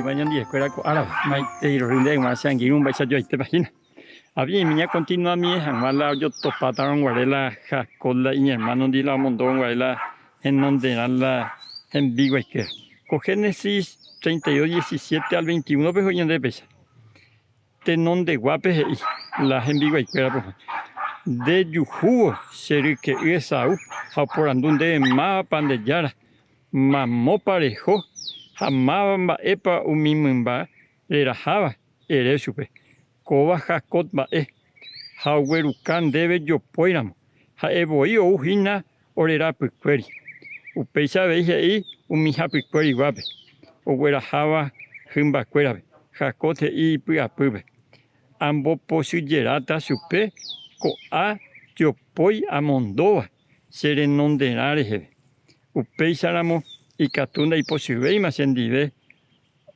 jeýma ñandivekuéra ko árape. Maitei rory ndéve g̃uarã che angirũ mba'eichajoaitépa hína. Avei ñakontinuamie hag̃ua la ojotopátarõ guare la Jacob la iñermánondi la omondórõ guare la henonderã la hembiguaikuéra. Ko Génesis 32, 17 al 21 pe he'i ñandéve péicha, Tenondeguápe he'i la hembiguaikuérape oho, Nde juhúvo che ryke'y Esaú ha oporandu ndéve mávapa nde Jára, mamópa reho ha máva mba'épa umi mymba reraháva, ere chupe, Kóva Jacob mba'e, ha ogueruka ndéve jopóiramo, ha'e voi ou hína ore rapykuéri. Upéicha avei he'i umi hapykuéri guápe, ogueraháva hymbakuérape. Jacob he'i ipy'apýpe, Ambopochyjeráta chupe ko'a jopói amondóva che renonderã reheve. Upéicharamo ikatu ndaipochyvéima chendive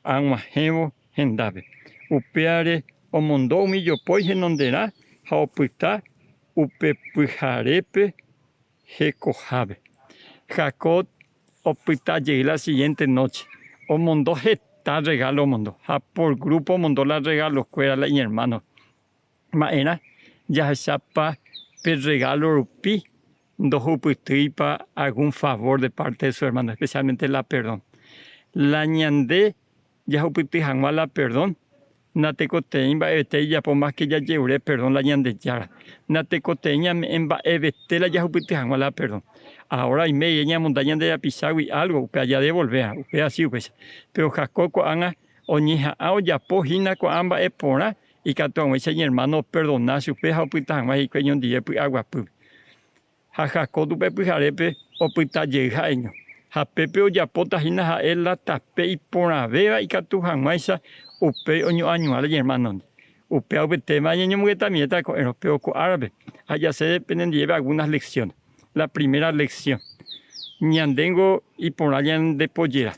ag̃uahẽvo hendápe. Upévare omondo umi jopói henonderã ha opyta upe pyharépe hekohápe. Jacob opyta jey la siguiente noche, omondo heta regalo omondo ha por grupo omondo la regalokuéra la iñermánope. Ma'erã jahechápa pe regalo rupi ndohupytýipa algún favor de parte de su hermano, especialmente la perdón. La ñande jahupyty hag̃ua la perdón natekotevẽi mba'evete ijapo más ke jajerure perdón la Ñandejára. Natekotevẽi ñame'ẽ mba'evete la jahupyty hag̃ua la perdón. Ahora oime rire ñamonda ñande rapichágui algo, upéva jadevolvéva, upéva si upéicha. Péro Jacob ko'ág̃a oñeha'ã ojapo hína ko'ã mba'e porã ikatu hag̃uáicha iñermáno operdona chupe ha opyta hag̃ua hikuái oñondive py'aguapýpe. Ha Jacob upe pyharépe opyta jey ha'eño. Ha pépe ojapóta hína ha'e la tape iporãvéva ikatu hag̃uáicha upéi oñoañuã la iñermánondi. Upéva upe téma ñañomongetamiéta ko'ẽrõ, péro ko árape ahejase penendivépe algunas lecciones. La primera lección, ñandéngo iporã ñandepojera,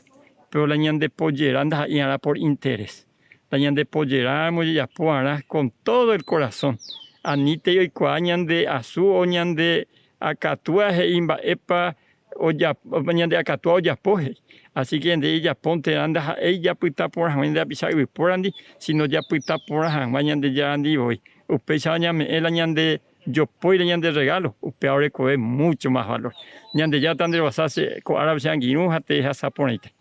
péro la ñandepojera ndaha'éiarã por interés. La ñandepojeráramo jajapo va'erã con todo el corazón, anítei oikuaa ñande asu o ñande akatúa he'i mba'épa ñande akatúa ojapo he'i. Así que ñande jajapónterã ndaha'éi japyta porã hag̃ua ñande rapicha yvypórandi, sino japyta porã hag̃ua Ñandejárandi voi. Upéicha ñame'ẽ la ñande jopói la ñande regalo, upéva orekove mucho más valor. Ñandejára tanderovasa che ko árape che angirũ ha tehasa porãite.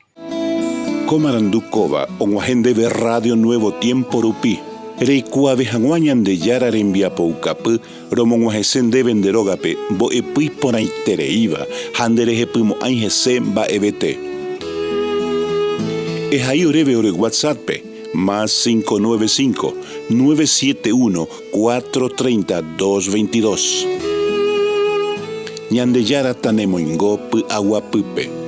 Ko marandu kóva og̃uahẽ ndéve Radio Nuevo Tiempo rupi. Reikuaave hag̃ua Ñandejára rembiapoukapy romog̃uahẽse ndéve nde rógape mbo'epy iporãitereíva ha nderehepymo'ãi hese mba'evete. Ehai oréve ore WhatsApp-pe, más 595 971 430 222. Ñandejára tanemoingo py'aguapýpe.